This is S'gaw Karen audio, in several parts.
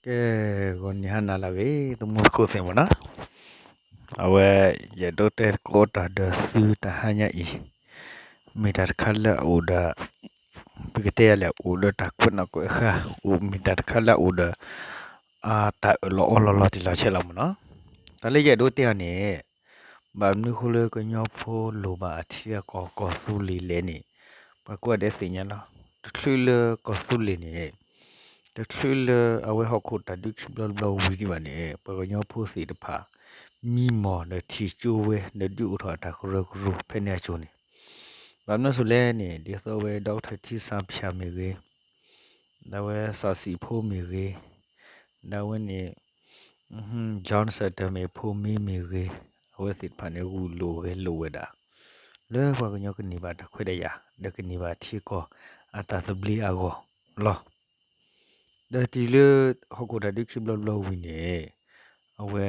ကဲ, ဂီၤနံၤဟါနၤလၢအဂ့ၤ သမူသကိးသ့ၣ်မးနီၤ, အဝဲ ယအဲၣ်ဒိးတဲသကိးတၢ်ဒီးသုတဟါညါအံၤ, မ့ၢ်တၢ်တခါလၢအအိၣ်ဒီး ပကတဲယၤလဲၣ် အိၣ်ဒီးတၢ်ကွဲးနီၣ်ကွဲးဃါ, အိၣ်မ့ၢ်တၢ်တခါလၢအအိၣ်ဒီး အတၢ်အၢၣ်လီၤအီလီၤလီၤတံၢ်လီၤဆဲးလီၤမးနီၤ, တၢ်လၢယအဲၣ်ဒိးတဲအီၤန့ၣ် ဘၣ်မနုၤဃိလၢကညီဖိလိၣ်ဘၣ်အထံအကီၢ်ကီၢ်သူလ့ၤလဲၣ်န့ၣ်, ပှၤကိးဂၤဒဲးသ့ၣ်ညါလီၤ, တချုးလၢကီၢ်သူလ့ၤန့ၣ်, တချုးလၢအဝဲဟီၣ်ခိၣ်တၢ်ဒုးခံဘျီတဘျီဝံၤဒံးဘၣ်န့ၣ် ပှၤကညီဖိသ့ၣ်တဖၣ် မံမီၢ်ဒီးထံၣ်ကၠိဝဲ ဒီးဒုးအိၣ်ထီၣ်အတၢ်ကရၢကရိဖဲန့ၣ်အစိၤန့ၣ်, ဘၣ်မနုၤအဃိလဲၣ်န့ၣ် ဒ်သိးဝဲ ဒီကထၢၣ်ထံစၣ်ဖၠၣ်မ့ၢ်ဂ့ၤ, ဒ်ဝဲစီၤစံၣ်ဖိမ့ၢ်ဂ့ၤ, ဒ်ဝဲန့ၣ် John Sutton မ့ၢ်ဖိမ့ၢ်မ့ၢ်ဂ့ၤ, အဝဲသ့ၣ်တဖၣ်န့ၣ် ဂုာ်လိာ်ဂဲၤလိာ်ဝဲဒၣ် လၢပှၤကညီကန့ၢ်ဘၣ်တၢ်ခွဲးတၢ်ယာ် ဒီးကန့ၢ်ဘၣ်ထံကီၢ်အတၢ်သဘျ့အဂီၢ်လီၤ. ဒီးတုၤလၢဟီၣ်ခိၣ်တၢ်ဒုးခံဘျီတဘျီဝံၤန့ၣ်, အဝဲ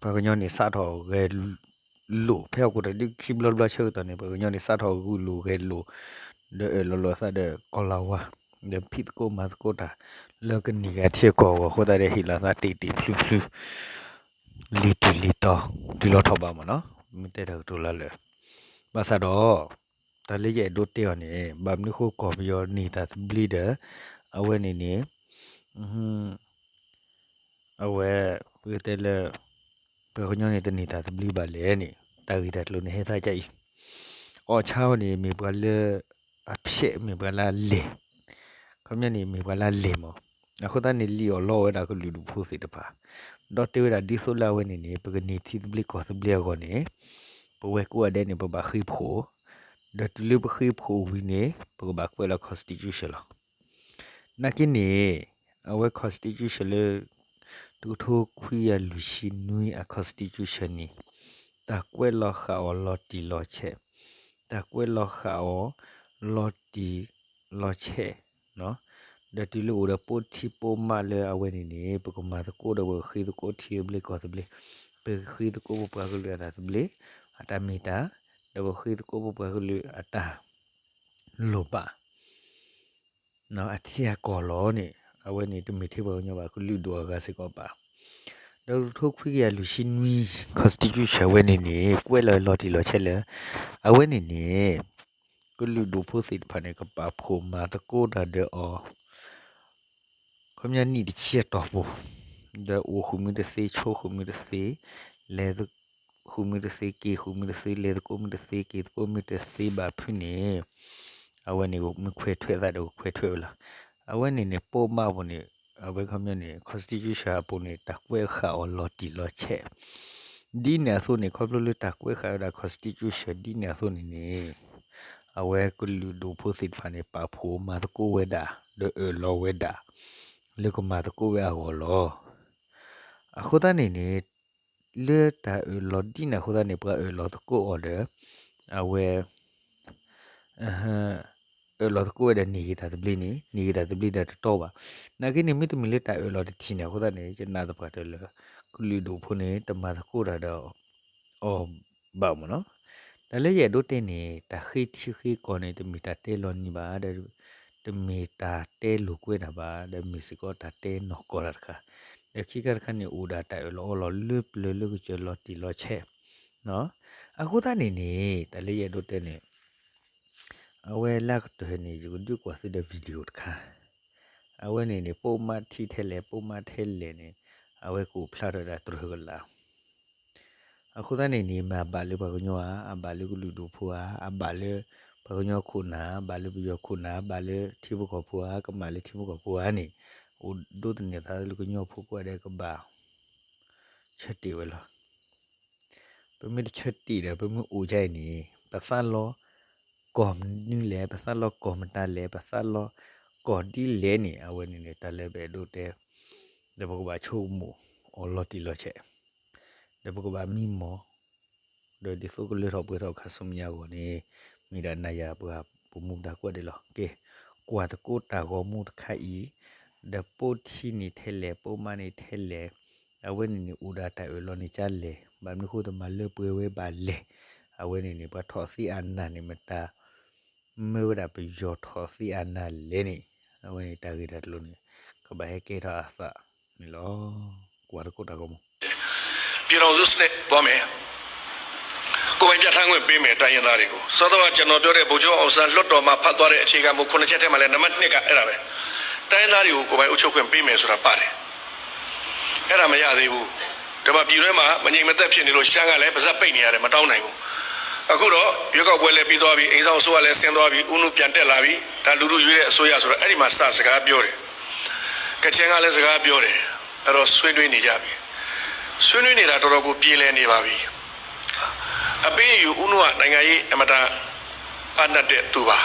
ပှၤကညီန့ၣ်စးထီၣ်ဂဲၤလိာ် ဖဲဟီၣ်ခိၣ်တၢ်ဒုးခံဘျီတဘျီဆၢကတီၢ်န့ၣ် ပှၤကညီန့ၣ်စးထီၣ်ဂုာ်လိာ်ဂဲၤလိာ် ဒီးအၢၣ်လီၤလိာ်အသးဒီးကီၤလၤဝါ ဒီးဖံးသကိးမၤသကိးတၢ် လၢကန့ၢ်က့ၤထံအကီၢ်အဂီၢ်အဃိသတးဒီး ဟ့ၣ်လီၤသးတ့ၢ်တ့ၢ်ဖျုဖျု လံၤတံၢ်လံၤတီၤ တုၤလီၤထီၣ်ဘးမးနီၤ, မ့ၢ်တဲတၢ်ကတိၤလၢလၢာ်, ဘၣ်ဆၣ်ဒီး တၢ်လၢယအဲၣ်ဒိးတဲအီၤန့ၣ် ဘၣ်မနုၤဃိကီၢ်ပယီၤန့ၢ်တၢ်သဘျ့ဒီး အဝဲန့ၣ်န့ၣ် အဝဲ ပကတဲလၢ ပှၤကညီန့ၣ်တန့ၢ်တၢ်သဘျ့ဘၣ်လဲၣ်န့ၣ် တၢ်ဂ့ၢ်တၢ်ကျိၤန့ၣ်ဟဲသါဒ်အံၤ, အီၣ်ဆါအီၤန့ၣ် မ့ၢ်ပှၤလၢ အဖျဲးမ့ၢ်ပှၤလၢအလဲၢ်, ခီပညီန့ၣ် မ့ၢ်ပှၤလၢအလဲၢ်မး, အဃိသတးန့ၣ် လံၣ်အီၣ်လီအီၣ်ဝဲဒၣ်ကလုာ်ဒူၣ်ဖိသ့ၣ်တဖၣ်, ဒီးတဲဝဲဒၣ်ဒ်သိးလၢအဝဲန့ၣ်န့ၣ် ပကန့ၢ်ထံသဘျ့ကီၢ်သဘျ့အဂီၢ်န့ၣ် ပဝဲကိးဂၤဒဲးန့ၣ် ပဘၣ်ဃ့ဖှိၣ်, ဒီးတုၤလၢပဃ့ဖှိၣ်ဝံၤန့ၣ် ပကဘၣ်ကွဲးလီၤ constitution လီၤ. နာ်က့န့ၣ် အဝဲ constitution လၢ တကထိခွံကယၤလွံၢ်ဆံနွံအ constitution န့ၣ် တၢ်ကွဲးလီၤဃာ်အီၤလီၤတံၢ်လီၤဆဲး, တၢ်ကွဲးလီၤဃာ်အီၤ လီၤတံၢ်လီၤဆဲး, ဒီးတုၤလၢအိၣ်ဒီးပိာ်ထံပိာ်မးလၢအဝဲန့ၣ်န့ၣ် ပကမၤသကိးဒီးပကဃ့သကိးထံသဘျ့ကီၢ်သဘျ့, ပကဃ့သကိးပပှၤကလုာ်အတၢ်သဘျ့ အတၢ်မ့ၢ်တၢ်, ဒီးပကဃ့သကိးပပှၤကလုာ်အတၢ် လိၣ်ဘၣ် အထံအကီၢ်လီၤန့ၣ် အဝဲန့ၣ်တမ့ၢ်ထဲပှၤကညီဘၣ် ကလုာ်ဒူၣ်အဂၤစ့ၢ်ကီးဘၣ်. ဒီးတကထိခွံကယၤလွံၢ်ဆံနွံ constitution ဝဲန့ၣ်န့ၣ် ကွဲးလီၤလီၤတံၢ်လီၤဆဲးလၢ အဝဲန့ၣ်န့ၣ် ကလုာ်ဒူၣ်ဖိသ့ၣ်တဖၣ်န့ၣ် ကပာ်ဖှိၣ်မၤသကိးတၢ်ဒီးအီၤ ခီပညီနံၣ်တဆံအတီၢ်ပူၤ, ဒီးအိၣ်ဃုာ်မ့ၢ်တသ့ ဆိးဃုာ်မ့ၢ်တသ့, လဲၤဃုာ်မ့ၢ်တသ့ က့ၤဃုာ်မ့ၢ်တသ့ လဲၤသကိးမ့ၢ်တသ့ က့ၤသကိးမ့ၢ်တသ့ဘၣ်ဖုးန့ၣ် အဝဲန့ၣ်မ့ၢ်ခွဲးထွဲသးဒီးကခွဲးထွဲဝဲလီၤ. အဝဲန့ၣ်န့ၣ် ပိာ်မးအပူၤန့ၣ် အဝဲခီပညီန့ၣ် constitution အပူၤန့ၣ် တၢ်ကွဲးဃာ်အီၤလီၤတံၢ်လီၤဆဲး ဒ်န့ၣ်အသိးန့ၣ် ခီဖျိလၢတၢ်ကွဲးဃာ်ဝဲဒၣ် constitution ဒ်န့ၣ်အသိးန့ၣ်န့ၣ် အဝဲကလုာ်ဒူၣ်ဖိသ့ၣ်တဖၣ်န့ၣ် ပာ်ဖှိၣ်မၤသကိးဝဲဒၣ် ဒီးအၢၣ်လီၤဝဲဒၣ် လၢကမၤသကိးဝဲအဂီၢ်လီၤ. အဃိသတးန့ၣ်န့ၣ် လၢတၢ်အၢၣ်လီၤဒ်န့ၣ်အဃိသတးန့ၣ် ပှၤအၢၣ်လီၤသကိးအီၤဒီး အဝဲ အၢၣ်လီၤသကိးဝဲဒီးန့ၢ်က့ၤတၢ်သဘျ့န့ၣ် န့ၢ်က့ၤတၢ်သဘျ့ဒီးတတီဘၣ်. နာ်က့န့ၣ် မ့တမ့ၢ်လၢတၢ်အၢၣ်လီၤတထံၣ်န့ၣ်အဃိသတးန့ၣ် ယနာ်သပှၢ်တၢၢ်လၢ ကလုာ်ဒူၣ်ဖိန့ၣ် တမၤသကိးတၢ်ဒီး အီၤဘၣ်မးနီၤ. တၢ်လၢယအဲၣ်ဒိးတဲန့ၣ် တၢ်ဃ့ထံဃ့ကီၢ်န့ၣ် တမ့ၢ်တၢ်တဲလီၤနံၤဘၣ်ဒီး တမ့ၢ်တၢ်တဲလိာ်ကွဲတၢ်ဘၣ် ဒီးမ့ၢ်စ့ၢ်ကီးတၢ်တဲနီၢ်ကီၢ်တၢ်တခါ, ဒီးခံခါတခါန့ၣ် အိၣ်ဒၣ်တၢ်အၢၣ်လီၤအီလီၤလၢပျၢၤလၢကစၢၢ်လီၤတံၢ်လီၤဆဲး အဃိသတးန့ၣ်န့ၣ် တၢ်လၢယအဲၣ်ဒိးတဲန့ၣ် အဝဲလၢအကတၢၢ်န့ၣ် ယကဒုးကွၢ်သုဒီး video တခါ, အဝဲန့ၣ်န့ၣ် ပိာ်မးထံထဲလဲၣ် ပိာ်မးထဲလဲၣ်န့ၣ် အဝဲကအိၣ်ဖျါထီၣ်ဝဲဒၣ်တြၢၢ်ကလာ် အဃိသတးန့ၣ်န့ၣ် မ့ၢ်အဘၣ်လၢပှၤကညီဧါ, အဘၣ်လၢကလုာ်ဒူၣ်ဖိဧါ, အဘၣ်လၢပှၤကညီခိၣ်နၢ်, ဘၣ်လၢပယီၤခိၣ်နၢ်, ဘၣ်လၢထံဖိကီၢ်ဖိဧါ, ကမၣ်လၢထံဖိကီၢ်ဖိဧါန့ၣ် အိၣ်ဒိးသန့ၤသးလၢကညီဖိကိးဂၤဒဲးကဘၣ် ဆၢတ့ၢ်ဝဲလီၤ. ပမ့ၢ်တဆၢတ့ၢ်ဒီး ပမ့ၢ်အိၣ်ဒ်အံၤန့ၣ် ပသးလီကီၢ်မနုၤလဲၣ်, ပသးလီကီၢ်မတၤလဲၣ်, ပသးလီကီၢ်ဒ်လဲၣ်န့ၣ် အဝဲန့ၣ်န့ၣ် တၢ်လၢပအဲၣ်ဒိးတဲ ဒီးပကဘၣ်ဆိကမိၣ်အီၤလီၤတံၢ်လီၤဆဲး, ဒီးပကဘၣ်မံမီၢ် ဒီးဒ်သိးကလၢထီၣ်ပှဲၤထီၣ်ခါဆူမဲာ်ညါအဂီၢ်န့ၣ် မ့ၢ်ဒၣ်နၤယၤပှၤပိာ်မုၣ်ပှၤကိးဂၤဒဲးလီၤ. ကဲ, ကွၢ်သကိးတၢ်ဂီၤမူတခါအံၤ, ဒီးပိာ်ထံန့ၣ်ထဲလဲၣ် ပိာ်မါန့ၣ်ထဲလဲၣ်, အဝဲန့ၣ်န့ၣ်အိၣ်ဒီးတၢ်အၢၣ်လီၤန့ၢ်ကလဲၣ်, ဘၣ်မနုၤဃိတမၤလၢပှဲၤဝဲဘၣ်လဲၣ်, အဝဲန့ၣ်န့ၣ် ပှၤထီၣ်သ့အနၢ်န့ၣ် မတၤ မၢဝဲဒၣ်ပယီၤထီၣ်သ့အနၢ်လဲၣ်န့ၣ်, အဝဲန့ၣ်တၢ်ဂ့ၢ်တၢ်ကျိၤန့ၣ် ကဘၣ်ဟဲကဲထီၣ်အသးန့ၣ်လီၤ. ကွၢ်သကိးတၢ်ဂီၤမူ ပြည်ထောင်စုစနစ်သွားမယ်, ကိုယ်ပိုင်ပြဋ္ဌာန်းခွင့်ပေးမယ် တိုင်းရင်းသားတွေကို, စောစောကကျွန်တော်ပြောတဲ့ ဗိုလ်ချုပ်အောင်ဆန်း လွှတ်တော်မှာ ဖတ်သွားတဲ့ အခြေခံမူ ခုနှစ်ချက်ထဲမှာလည်း နံပါတ်နှစ်က အဲ့ဒါပဲ, တိုင်းရင်းသားတွေကို ကိုယ်ပိုင်အုပ်ချုပ်ခွင့်ပေးမယ်ဆိုတာ ပါတယ်. အဲ့ဒါ မရသေးဘူး. ဒီမှာ ပြည်တွင်းမှာ မငြိမ်မသက်ဖြစ်နေလို့ ရှမ်းကလည်း ပါးစပ်ပိတ်နေရတယ်, မတောင်းနိုင်ဘူး. အခုတော့ ရွေးကောက်ပွဲလည်း ပြီးသွားပြီ, အိမ်စောင့်အစိုးရလည်း ဆင်းသွားပြီ, ဦးနု ပြန်တက်လာပြီ, ဒါ လူထုရွေးတဲ့ အစိုးရဆိုတော့ အဲ့ဒီမှာ စ စကားပြောတယ်. ကချင်ကလည်း စကားပြောတယ်. အဲ့တော့ ဆွေးနွေးနေကြပြီ. ဆွေးနွေးနေတာ တော်တော်ကို ပြေလည်နေပါပြီ. အပေးအယူ ဦးနုက နိုင်ငံရေး အင်မတန် အားနပ်တဲ့သူပါ.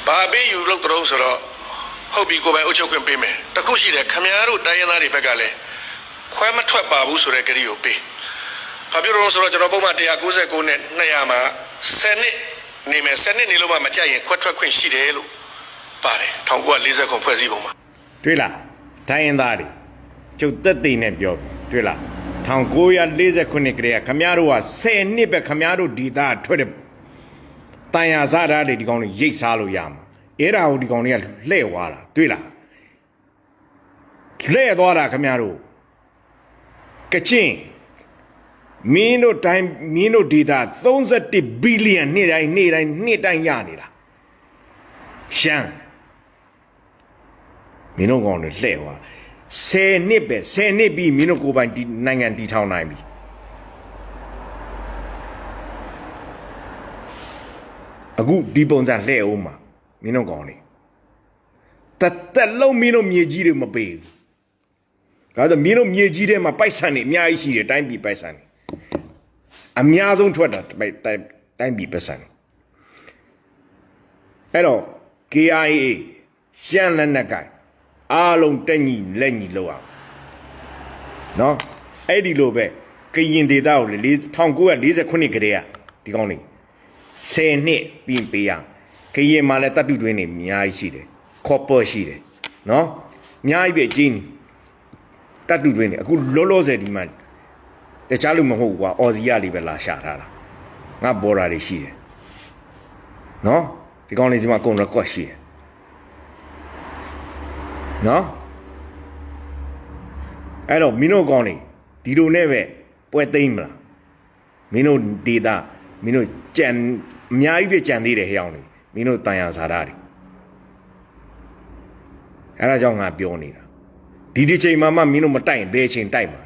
ဘာအပေးအယူလုပ်သလဲဆိုတော့, ဟုတ်ပြီ, ကိုယ်ပိုင်အုပ်ချုပ်ခွင့်ပေးမယ်. တစ်ခုရှိတယ်, ခင်ဗျားတို့ တိုင်းရင်းသားတွေဘက်ကလည်း ခွဲမထွက်ပါဘူးဆိုတဲ့ ကတိကိုပေး. ဘာဖြစ်လို့လဲဆိုတော့ ကျွန်တော် ပုဒ်မ တစ်ရာကိုးဆယ့်ကိုး နဲ့ နှစ်ရာမှာ ဆယ်နှစ်နေမယ်, ဆယ်နှစ်နေလို့မှ မကြိုက်ရင် ခွဲထွက်ခွင့်ရှိတယ်လို့ ပါတယ်, ထောင်ကိုးရာလေးဆယ့်ခုနစ် ဖွဲ့စည်းပုံမှာ. တွေ့လား, တိုင်းရင်းသားတွေ, ကျုပ်သက်သေနဲ့ပြောပြီ, တွေ့လား, ထောင်ကိုးရာလေးဆယ့်ခုနစ် ကတည်းက ခင်ဗျားတို့က ဆယ်နှစ်ပဲ ခင်ဗျားတို့ဒေသထွက်တဲ့ သံယာဇာတတွေ ဒီကောင်တွေ ရိတ်စားလို့ရမှာ, အဲ့ဒါကို ဒီကောင်တွေက လှည့်သွားတာ, တွေ့လား. လှည့်သွားတာ ခင်ဗျားတို့, ကချင်, မင်းတို့တိုင်း, မင်းတို့ဒေသ သုံးဆယ့်တစ် billion နှစ်တိုင်း, နှစ်တိုင်း, နှစ်တိုင်းရနေတာ. ရှမ်း, မင်းတို့ကောင်တွေ လှည့်သွား, ဆယ်နှစ်ပဲ, ဆယ်နှစ်ပြီး မင်းတို့ကိုယ်ပိုင်တည်, နိုင်ငံတည်ထောင်နိုင်ပြီ. အခု ဒီပုံစံ လှည့်ဦးမှာ, မင်းတို့ကောင်တွေ. တစ်သက်လုံး မင်းတို့မြေကြီးတွေ မပေးဘူး. ဒါကြောင့် မင်းတို့မြေကြီးထဲမှာ ပိုက်ဆံတွေ အများကြီးရှိတယ်, တိုင်းပြည်ပိုက်ဆံတွေ. အများဆုံးထွက်တာ, တိုင်း, တိုင်း, တိုင်းပြည်ပိုက်ဆံတွေ. အဲ့တော့ KIA ရှမ်းလက်နက်ကိုင် အားလုံး တညီလက်ညီလုပ်ရအောင်. နော်, အဲ့ဒီလိုပဲ, ကရင်ဒေသကိုလည်း လေး, ထောင်ကိုးရာလေးဆယ့်ခုနစ် ကတည်းက ဒီကောင်တွေ ဆယ်နှစ်ပြီးပေးရမယ်. ကရင်မှာလည်း သတ္တုတွင်းတွေ အများကြီးရှိတယ်, copper ရှိတယ်, နော်, အများကြီးပဲ, ကြေးနီ, သတ္တုတွင်းတွေ. အခုလောလောဆယ်ဒီမှာ တခြားလူမဟုတ်ဘူးကွာ, Aussie ကလေးပဲ လာရှာထားတာ. ငါ border တွေရှိတယ်, နော်, ဒီကောင်တွေဆီမှာ အကုန် record ရှိတယ်, နော်. အဲ့တော့ မင်းတို့ကောင်တွေ ဒီလိုနဲ့ပဲ ပွဲသိမ်းမလား? မင်းတို့ဒေသ, မင်းတို့ကျန်, အများကြီးပဲကျန်သေးတယ်, ဟဲအောင်နေ, မင်းတို့သံယာဇာတတွေ. အဲ့ဒါကြောင့် ငါပြောနေတာ. ဒီတစ်ချိန်မှာမှ မင်းတို့မတိုက်ရင် ဘယ်အချိန်တိုက်မှာ?